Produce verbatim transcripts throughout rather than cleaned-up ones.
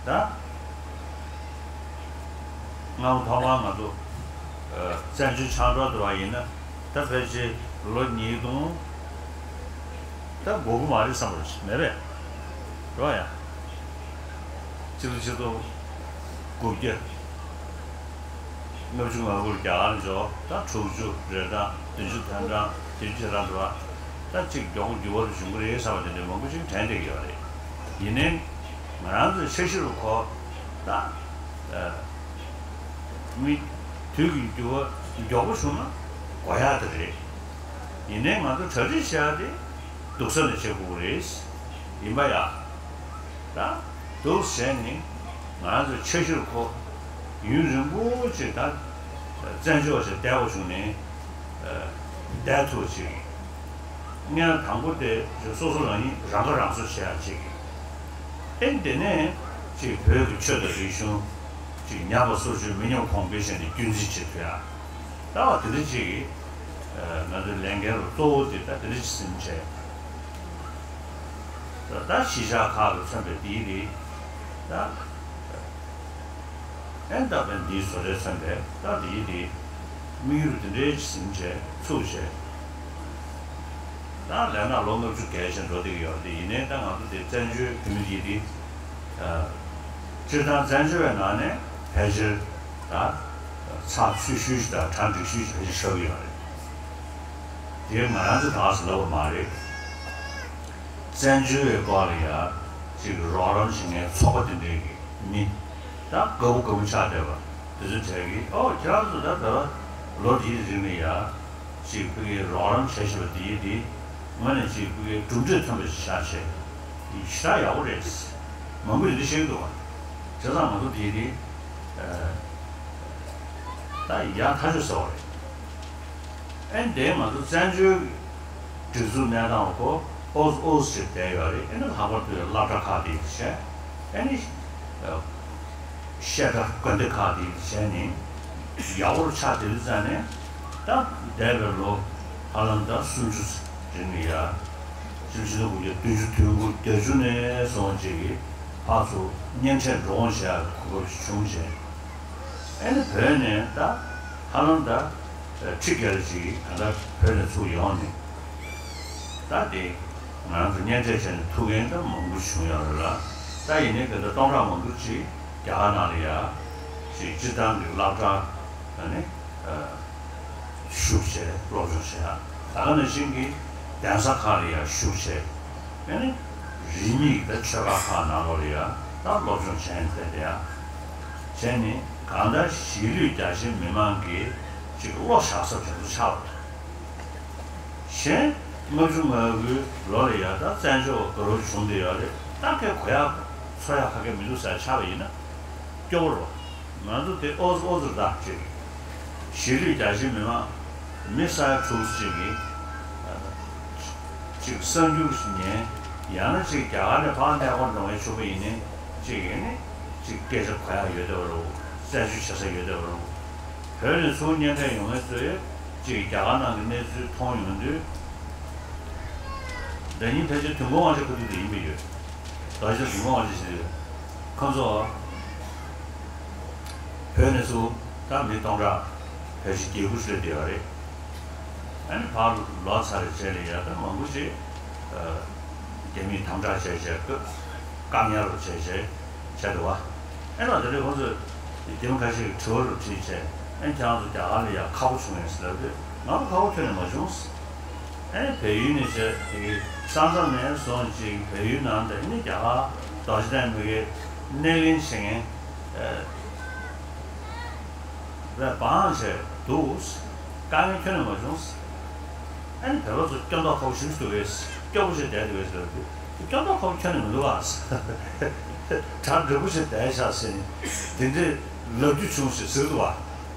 ད། སྔ་མོ་ཐོག་མར་ང་ཚོ་བཙན་བྱོལ་ཆགས་འགྲོ་འདུག་པ་ཡིན་ན། ད་ཕལ་ཆེར་ལོ་ཉིས་སྟོང་ད་འགོར་གི་མ་རེད་བསམ་པ་མེད་པས། རེད་པ་ཡ། སྤྱི་ལོ་ཆིག་སྟོང་དགུ་བརྒྱ། ལྔ་བཅུ་ང་དགུ་ལ་རྒྱ་གར་འབྱོར། ད་དྲུག་ཅུ་རེ་གྲངས། བདུན་ཅུ་ཐམ་གྲངས། བདུན་ཅུ་ཐམ་གྲངས། ད་གཅིག་མགྱོགས་པོ་འགྱུར་བ་རུ་བྱུང་གི་རེད་བསམ་པ་དེ་འདྲའི་མང་པོ་ཅིག་དྲན་བསྡད་ཀྱི་ཡོད་རེད། ཡིན་ནའི་ང་རང་ཚོའི་འཆར་གཞི་རུ་གོ། ད་མི་དུས་ཀྱི་འགྱུར་བ་མགྱོགས་པོ་བྱུང་ན་གོ་ཡག་དེ་རེད། ཡིན་ནའི་ང་ཚོ་གྲ་སྒྲིག་བྱེད་ཡག་དེ་སྡུག་ས་ནས་བྱེད་དགོས་ཀྱི་རེད། ཡིན་པ་ཡ། ད་འདུག་བྱས་ནས་ང་རང་ཚོའི་འཆར་གཞི་རུ་གོ། ཡུན་རིང་པོ་ཅིག་ད་བཙན་བྱོལ་བ་ཞིག་བསྡད་པ་བྱུང་ནས་བསྡད་ཐུབ་ཅིག་སྔོན་དང་པོ་དེ་སོ་སོ་རང་ཉིད་རང་ཁ་རང་གསོ་བྱེད་ཡག་ཅིག་ཨེ་འདི་ནས་ཅིག་བོད་ཀྱི་ཆོས་དང་རིག་གཞུང་ཅིག་ཉམས་པ་སོར་ཆུད་མི་ཉམས་གོང་འཕེལ་བྱས་ནས་རྒྱུན་འཛིན་བྱེད་ཐུབ་ཡག་ད་བ་དེ་འདྲ་ཅིག་གིས་ང་ཚོའི་ལས་འགན་རུ་གཙོ་བོ་དེ་ད་དེ་འདྲ་ཅིག་ཟིན་བྱས། ད་གཞིས་ཆགས་ཁག་ལ་མཚོན་པའི་དེའི་རིགས་ད་ཨེ་ད་པའི་འདིའི་བཟོ་གྲྭས་མཚོན་པའི་ད་དེའི་རིགས་དམིགས་ཡུལ་དེ་འདྲའི་ཟིན་བྱས་ཚུགས་བྱས། ད་ལས་ན་ལོ་ལྔ་བཅུ་བརྒལ་ཞིང་འགྲོ་བསྡད་ཀྱི་ཡོད་རེད། ཡིན་ནའི་ད་ང་ཚོ་དེ་བཙན་བྱོལ་བོད་མི་དེའི་རིགས་སྤྱིར་བཏང་བཙན་བྱོལ་བའི་ནང་ནས་ཕལ་ཆེར་ད་ཚགས་ཚུད་ཤོས་ཤིག་དང་གྲ་འགྲིག་ཤོས་ཤིག་ཕལ་ཆེར་ཆགས་ཀྱི་ཡོད་རེད། དེ་ང་རང་ཚོ་ག་ས་ལབ་པ་མ་རེད། བཙན་བྱོལ་བའི་སྐོར་ལ་ཡ་ཅིག་རོགས་རམ་བྱེད་མཁན་ཚོགས་པ་དེ་འདྲའི་གི་མི་ད་དགའ་པོ་དགའ་པོ་ཆགས་བསྡད་པ་དེ་ཚོ་གྲས་ཀྱིས་ཨོ་ཁྱེད་རང་ཚོ་ད་བོད་པ་ལོ་དེའི་རིང་ལ་ཡ་ཅིག་ཕ་གིའི་རོགས་རམ་བྱས་བཞིན་པ་དེའི་དེ་ངོས་ནས་ཅིག་ཕ་གིའི་གྲུབ་འབྲས་ཐོན་པ་ཞིག་ཆགས་བྱས་ཞེ་དྲག་ཡག་པོ་རེད། མང་པོས་འདི་བཤད་ཀྱི་འདུག་བ། བྱས་ཙང་ང་ཚོ་དེའི་དེ་ད་ཡག་ཐག་ཆོད་ཟེར་བ་རེད། ཨེ་འདས་ང་ཚོ་བཙན་བྱོལ་གྱི་སྒྲིག་འཛུགས་གནས་སྟངས་ཁོ་ཨོ་ཙི་ཨོ་ཙི་ཞིག་བསྡད་ཡོད་རེད། ཨེ་ནི་ལྷག་པར་དུ་སློབ་གྲྭ་ཁག་དེ་བྱས། ཨེ་ནི་བཤད་གྲྭ་དགོན་སྡེ་ཁག་དེ་བྱས་ནས་ཡག་པོར་ཆགས་བསྡད་ཙང་ནས་ད་འདས་པའི་ལོ་ཧ་ལམ་ད་སུམ་ཅུ་རིང་ལ་ཡ་ཕྱི་ཕྱི་ལོ་དགུ་བརྒྱ་བདུན་ཅུ་དོན་དགུ་བརྒྱད་ཅུ་ནས་བཟུང་ཅིག་གི་ཕར་ཚུར་གཉེན་འཕྲད་འགྲོ་འོང་བྱེད་ཡག་གི་གོ་སྐབས་ཤིག་བྱུང་བྱས། ཨེ་ནི་བོད་ནས་ད་ཧ་ལམ་ད་ཁྲི་བརྒལ་ཅིག་ད་ལྟ་བོད་ནས་ཚུར་ཡོང་ནས་ད་དེ་ང་རང་ཚོ་གཉེན་འཕྲད་བྱས་ནས་ཐུག་མཁན་ད་མང་པོ་བྱུང་ཡོད་རེད་ལ། ད་ཡིན་ནའི་ད་ལྟ་སྟོང་ཕྲག་མང་པོ་ཅིག་རྒྱ་གར་ནང་ལ་ཡ་ཅིག་སྤྱིར་བཏང་གི་སློབ་གྲྭ་ཨ་ནི་ཞུགས་བྱས་སློབ་སྦྱོང་བྱས། ད་ག་ནང་བཞིན་གྱི་གདན་ས་ཁག་ལ་ཡ་ཞུགས་བྱས། ཨ་ནི་རིས་མེད་ཀྱི་ད་ཆོས་ཁག་ཁག་ནང་ལོགས་ལ་ཡ་ད་སློབ་སྦྱོང་བྱས་ནས་བསྡད་བསྡད་ཡ། བྱས་ནས་གང་ལྟར་གཞིས་ལུས་རྒྱ་ཆེའི་མི་མང་གི་ཅིག་བློ་བཞག་ས་དེ་ཚོ་ཆགས་པ་རེད། གཞན་ལྔ་བཅུ་ང་དགུའི་ལོ་ལ་ཡ་ད་བཙན་བྱོལ་བ་དགའ་རབ་བྱུང་བསྡད་ཡོད་རེད། ད་གས་གོ་ཡག་ཚོར་ཡག་ག་གེ་མི་འདུག་ཟེར་ཆགས་པ་ཡིན་ན་སྐྱོ་བོ་རེད་བ། ང་ཚོ་དེ་ཨོ་ཙི་ཨོ་ཙི་རེད་ད་ཅིག་གཞིས་ལུས་རྒྱ་ཆེའི་མི་མང་མི་ས་ཡ་དྲུག་ཅིག་གིས་ཅིག་གསར་འགྱུར་ཞིག་ཉན། ཡང་ན་ཅིག་རྒྱ་གར་ནས་ཕར་གནས་སྐོར་འགྲོ་མཁན་ཕྱུག་པོ་ཡིན་ནའི་ཅིག་ཡིན་ནའི་ཅིག་སྐད་ཆ་གོ་ཡག་ཡོད་བསྡད་པ་རེད། རྩད་གཅོད་བྱེད་ས་ཡོད་བསྡད་པ་རེད། བོད་ནས་ཚུར་གཉེན་འཕྲད་ཡོང་མཁན་ཚོས་ཅིག་རྒྱ་གར་ནང་གི་གནས་ཚུལ་མཐོང་ཡོང་དུས། ཟླ་ཉིན་ཕལ་ཆེར་དུས་འཁོར་དབང་ཆེན་ཁ་ཐུག་དེ་ཡིན་པ་ཡོད། ཟླ་ཆེན་དུས་འཁོར་དབང་ཆེན་ཞིག་ཡོད། ཁོང་ཚོ་བོད་ནས་ཚུར་ད་མི་སྟོང་ཕྲག་ཕལ་ཆེར་བརྒྱད་དགུ་སླེབས་བསྡད་ཡོད་རེད། ཨ་ནི་ཕར་ལོག་ཚར་རྗེས་ལ་ཡ་ད་མང་པོ་ཞིག་རྒྱ་མིས་དམ་དྲག་བྱས་བྱས་བཀག་ཉར་རུ་བྱས་བྱས་བྱས་འདུག་བ། ཨེ་ལ་དེ་རིང་ཁོང་ཚོས་རྒྱ་མི་ཁ་ཤས་ཀྱིས་དྲི་བ་རུ་དྲིས་བྱས། ཨེ་ཁྱེད་རང་ཚོ་རྒྱ་གར་ལ་ཡ་ཁག་པོ་བྱུང་ངས་ཟེར་ལབ་དུས་ང་ཚོ་ཁག་པོ་ཁྱོན་ནས་མ་བྱུང་། ཨེ་བལ་ཡུལ་ནས་བྱས་དེ་གི་ས་མཚམས་ནས་བཟུང་ཅིག་བལ་ཡུལ་ནང་དུ་ཨེ་ནི་རྒྱ་གར་རྡོ་རྗེ་གདན་མི་དགེ་གནས་ལེན་བྱེད་མཁན་ཨེ་བས་སྤང་བྱས་འདུག་དཀའ་ངལ་ཁྱོན་ནས་མ་བྱུང་། ཨ་ནི་བོད་པ་ཚོ་སྐྱོན་མདོག་ཁ་པོ་ཞིག་འདུག་གས། སྐྱོ་པོ་ཞིག་བསྡད་འདུག་གས་ཟེར་དུས་སྐྱོན་མདོག་ཁ་པོ་ཁྱོན་ནས་མི་འདུག་ཨ། གྲ་འགྲིག་པོ་ཞིག་བསྡད་ཤག་ཟེར་ནས་དེ་འདྲའི་ལབ་རྒྱུ་བྱུང་ཞེས་ཟེར་འདུག་ཨ།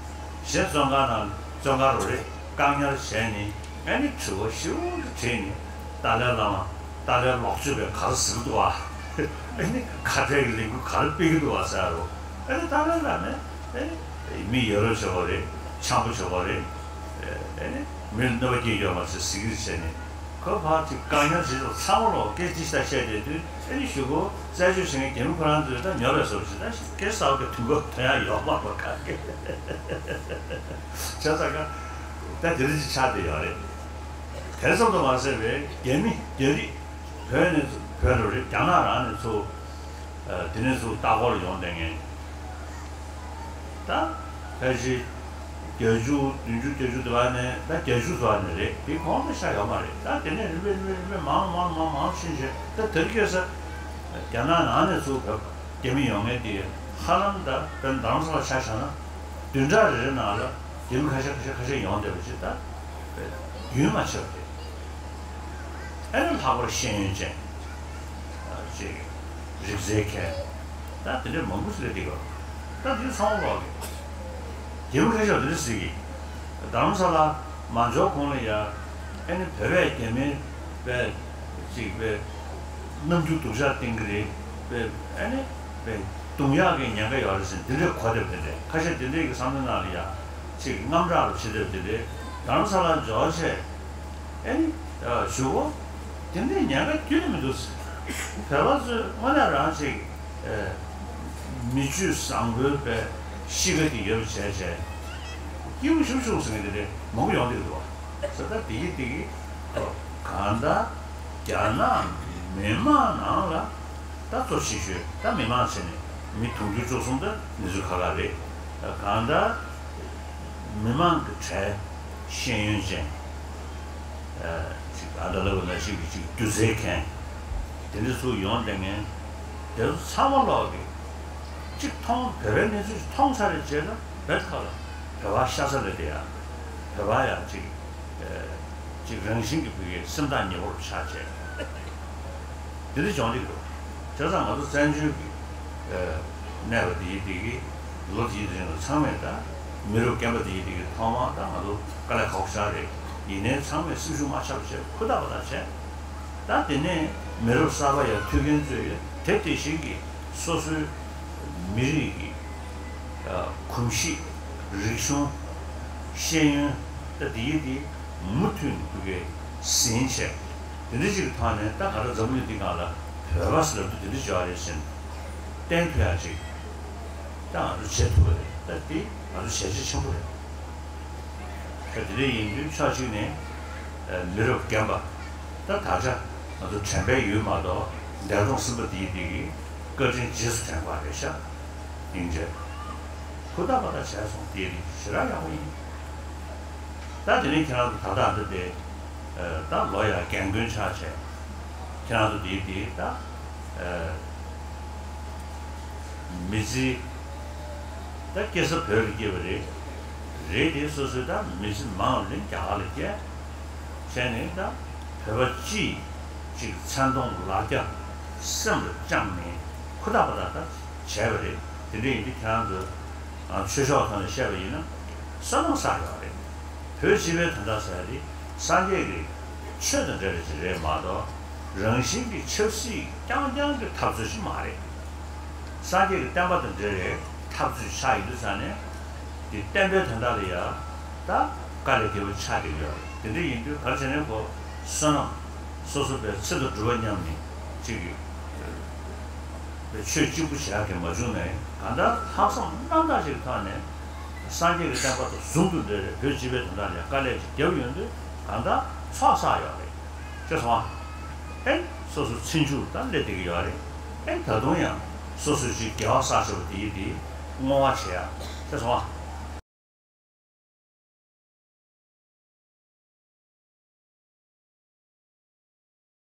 གཞན་བཙོན་ཁང་ནང་བཙོན་ཁང་རུ་རེད་བཀག་ཉར་བྱས་ནས་ཨ་ནི་དྲི་བ་ཞིབ་ཏུ་དྲིས་ནས་ཏཱ་ལའི་བླ་མ་ཏཱ་ལའི་ལོག་སྤྱོད་པས་ག་རེ་ཟེར་གྱི་འདུག་ཨ། ཨ་ནི་ཁ་བྲལ་གྱི་ལས་འགུལ་ག་རེ་སྤེལ་གྱི་འདུག་ཨ་ཟེར་རོ། ཨ་ནི་ཏཱ་ལའི་བླ་མས་ཨ་ནི་མི་ཡ་རབས་བྱེད་པ་རེད། འཆམ་པོ་བྱེད་པ་རེད། ཨེ་ནི་མི་ལ་གནོད་པ་སྐྱེལ་རྒྱུ་མ་ཟད་ཟིག་རིགས་བྱས་ནས་ ཁོ་ཕར་ཅིག་བཀག་ཉར་བྱེད་ཆོག་ཚང་མ་ལོག་སྐད་ཅིག་ཤ་བཤད་བསྡད་དུས། ཨེ་ནི་གཞུག་གུ་རྩད་གཅོད་བྱེད་མཁན་རྒྱ་མི་ཁོ་རང་ཚོས་ད་ཉོབ་པའི་བཟོ་ཞིག་ད་སྐད་གསར་པ་དུས་འགོ་དོན་ཡག་ཡོག་མ་པ་ག་གེ་བྱས་ཙང་ཀ་ད་དེ་རིགས་ཅིག་ཆགས་བསྡད་ཡོད་རེད། དེ་ཙམ་དུ་མ་ཟད་པའི་རྒྱ་མི་རྒྱ་རིགས་བོད་ནས་བོད་འགྲོ་རེད། རྒྱ་ནག་རང་ནས་ཚུར་དེ་ནས་ཚུར་ལྟ་སྐོར་ཡོང་བསྡད་མཁན། ད་ཕལ་ཆེར་བརྒྱད་ཅུ་བདུན་ཅུ་བརྒྱད་ཅུ་དེ་བ་ནས་ད་བརྒྱད་ཅུ་ཙམ་ནས་རེད། དེ་གོང་དུ་ཤ་ཡོད་མ་རེད། ད་དེ་ནས་རིམ་པས་རིམ་པས་རིམ་པས་མང་མང་མང་མང་ཕྱིན་བྱས། ད་དེར་སྐྱེས་ས་རྒྱ་ནག་ནང་ནས་ཚུར་བོད་རྒྱ་མི་ཡོང་མཁན་དེ་ཧ་ལམ་ད་དཔེར་ན་རྡ་རམ་ས་ལ་ཆ་བཞག་ན་བདུན་ཕྲག་རེ་རེ་ནང་ལ་རྒྱ་མི་ཁ་ཤས་ཁ་ཤས་ཁ་ཤས་ཡོང་བསྡད་པ་ཅིག་ད་རྒྱུན་མ་ཆད་པ་རེད། ཨ་ནི་ལྷག་པར་ཤེས་ཡོན་ཅན། ཅིག་རིག་རྩལ་མཁན། ད་དེ་འདྲའི་མང་པོ་ཞིག་སླེབས་ཀྱི་ཡོད། ད་དེ་ཚང་མ་ལོག་གི་རྒྱ་མི་ཁ་ཤས་དེ་འདྲ་ཟེར་གི་རྡ་རམ་ས་ལ་མ་འབྱོར་གོང་ལ་ཡ། ཨ་ནི་བོད་པས་རྒྱ་མི་པས་ཅིག་པས་རྣམ་འགྱུར་སྡུག་ཅག་བསྟན་གི་རེད། པས་ཨ་ནི་པས་རྡུང་ཡག་གི་ཉེན་ཁ་ཡོད་རེད་ཟེར་འདི་འདྲའི་གོ་དེབ་དེ་འདྲས་ཁ་ཤས་དེ་འདྲས་ཀྱི་བསམ་བློའི་ནང་ལ་ཡ་ཅིག་དངངས་སྐྲག་རུ་བྱེད་དེབ་དེ་འདྲས་རྡ་རམ་ས་ལ་འབྱོར་བྱས། ཨེ་ནི། ཞུ་གོ་དེ་འདྲའི་ཉེན་ཁ་ཁྱོན་ནས་མི་འདུག་བོད་པ་ཚོས་དངོས་གནས་རང་ཅིག་མི་ཆོས་བཟང་པོའི་པའི་གཤིས་ཀ་དེ་ཡོད་པ་བྱས་བྱས། སྐྱིད་པོ་ཞུ་ཞུ་ཟེར་མཁན་དེ་འདྲའི་མང་པོ་ཡོང་གི་འདུག་བ། ཟེར་ད་དེ་གི་དེ་གི་གང་ལྟར་རྒྱ་ནག་མི་མང་ནང་ལ་ད་གཙོ་ཆེ་ཤོས་ད་མི་མང་བྱས་ནས་མི་དུང་ཕྱུར་བཅུ་གསུམ་ད་ནི་ཚོད་ཁ་ཁ་རེད། གང་ལྟར། མི་མང་གི་གྲས་ཤེས་ཡོན་ཅན། ཅིག་ཨ་ད་ལ་བ་ན་ཞིག་གི་ཅིག་སྒྱུ་རྩལ་མཁན། དེ་འདྲ་ཚུར་ཡོང་བསྡད་མཁན། དེ་ཚོ་ཚང་མ་ལོག་གི་ཅིག་མཐོང་བོད་པའི་གནས་ཚུལ་ཞིག་མཐོང་ཚར་རེད་བྱས་ན་བེད་ཁ་ལ་བོད་པ་ཤ་ཚ་ལ་བསྡད་ཡ། བོད་པ་ཡང་ཅིག་ཅིག་རང་བཞིན་གྱི་བུ་གའི་སེམས་ཐག་ཉེ་པོར་ཆགས་བྱས། དེ་འདྲ་བྱུང་འདུག་གོ། བྱས་ཙང་ང་ཚོ་བཙན་བྱོལ་གྱི་གནས་པ་འདི་ཡིན་འདི་གི་ལོ་འདིའི་རིང་ལ་ཚང་མས་ད་མི་རབས་རྒན་པ་འདི་ཡིན་འདི་གི་ཐོག་མར་ད་ང་ཚོ་དཀའ་ལས་ཁག་པོ་ཆགས་རེད། ཡིན་ནའི་ཚང་མས་སེམས་ཤུགས་མ་ཆག་པ་བྱས་ཧུར་ཐག་པ་ཐག་བྱས། ད་དེ་ནས་མི་རབས་གསར་པ་ཡང་ཐུག་མཁན་ཚོས་དེ་དེ་བཞིན་གྱི་སོ་སོའི་མི་རིགས་ཀྱི་གོམས་གཤིས། རིག་གཞུང་། ཤེས་ཡོན། ད་འདི་ཡིན་འདི་མུ་མཐུད་ནས་ཕ་གིར་ཟིན་བྱས། དེ་འདྲ་ཅིག་གི་ཐོག་ནས་ད་ག་རེ་འཛམ་བུ་གླིང་འདི་སྒང་ལ་བོད་པ་ཟེར་ལབ་དུས་དེ་འདྲ་བྱས་པ་རེད་ཟེར་ནས་བསྟན་ཐུབ་ཡག་ཅིག་ད་ང་ཚོ་བྱེད་ཐུབ་པ་རེད། ད་འདི་ང་ཚོ་བྱས་རྗེས་ཆེན་པོ་རེད། ད་དེ་འདྲ་ཡིན་དུས་ཕྱོགས་གཅིག་ནས་མི་རབས་རྒན་པ། ད་ད་ཆ་ང་ཚོ་དྲན་པའི་ཡུལ་མ་གཏོགས་འདས་གྲོངས་ཟིན་པ་འདི་ཡིན་འདི་གི་བཀའ་དྲིན་རྗེས་སུ་དྲན་པ་རེད་ཤག་སྙིང་རྗེ། ཧུར་ཐག་པ་ཐག་བྱས་སོང་། དེ་རིགས་ཞེ་དྲག་ཡག་པོ་ཡིན། ད་དེ་ནས་ཁྱེད་རང་ཚོ་ད་ལྟ་འདི་དེ་ད་ལོ་ཡང་རྒན་རྒོན་ཆགས་བྱས། ཁྱེད་རང་ཚོ་དེ་དེ་ད་མི་ཚེ་ད་སྐྱེ་ས་བོད་ལ་སྐྱེས་པ་རེད། རེད་དེ་སོ་སོའི་ད་མི་ཚེ་མང་ལ་རྒྱ་གར་ལ་སྐྱེས། བྱས་ནས་ད་བོད་པ་སྤྱི་ཅིག་མཚན་མཐོང་ལག་རྒྱ་སེམས་ལ་བཅངས་ནས་ཧུར་ཐག་པ་ཐག་ད་བྱས་པ་རེད། དེ་འདྲ་ཡིན་དུས་ཁྱེད་རང་ཚོས་ཆོས་ཕྱོགས་ཐོག་ནས་བཤད་པ་ཡིན་ན་བསོད་ནམས་བསགས་ཡོད་རེད། བོད་སྤྱི་པའི་དོན་དག་ཟེར་ཡ་དེ་སངས་རྒྱས་ཀྱི་ཆོས་དང་འབྲེལ་བ་ཅིག་རེད་མ་གཏོགས་རང་བཞིན་གྱི་ཆབ་སྲིད་རྐྱང་རྐྱང་གི་འཐབ་རྩོད་ཅིག་མ་རེད། སངས་རྒྱས་ཀྱི་བསྟན་པ་དང་འབྲེལ་བའི་འཐབ་རྩོད་ཆགས་ཡིན་དུས་ཙང་ནས་དེ་བསྟན་པའི་དོན་དག་ལ་ཡ་ད་དཀའ་ལས་དགེ་བ་ཆགས་བསྡད་ཡོད་རེད། དེ་འདྲ་ཡིན་དུས་ག་རེ་བྱས་ནས་གོ་བསོད་ནམས། སོ་སོ་པའི་ཚེ་དང་སྒྲུབ་པ་མཉམ་ནི་གཅིག་གི་ཆོས་གཅིག་པུ་བྱེད་ཡག་གི་མ་བྱུང་ནའི་གང་ལྟར་ལྷག་བསམ་རྣམ་དག་ཅིག་གི་ཐོག་ནས་སངས་རྒྱས་ཀྱི་བསྟན་པ་དང་ཟུང་དུ་འབྲེལ་བའི་བོད་སྤྱི་པའི་དོན་དག་ལ་དཀའ་ལས་ཅིག་བརྒྱབ་ཡོང་དུས་གང་ལྟར་ཚོགས་བསགས་ཡོད་རེད། ཤེས་སོང་ཨ། ཨེ་སོ་སོ་ཚེ་མཇུག་ད་སླེབས་བསྡད་ཀྱི་ཡོད་རེད། ཨེ་ད་དུང་ཡང་སོ་སོས་ཅིག་དགེ་བ་བསགས་བྱས་པ་དེ་ཡིན་དེ་བསྔོ་བ་བྱེད་ཡག་ཤེས་སོང་ཨ།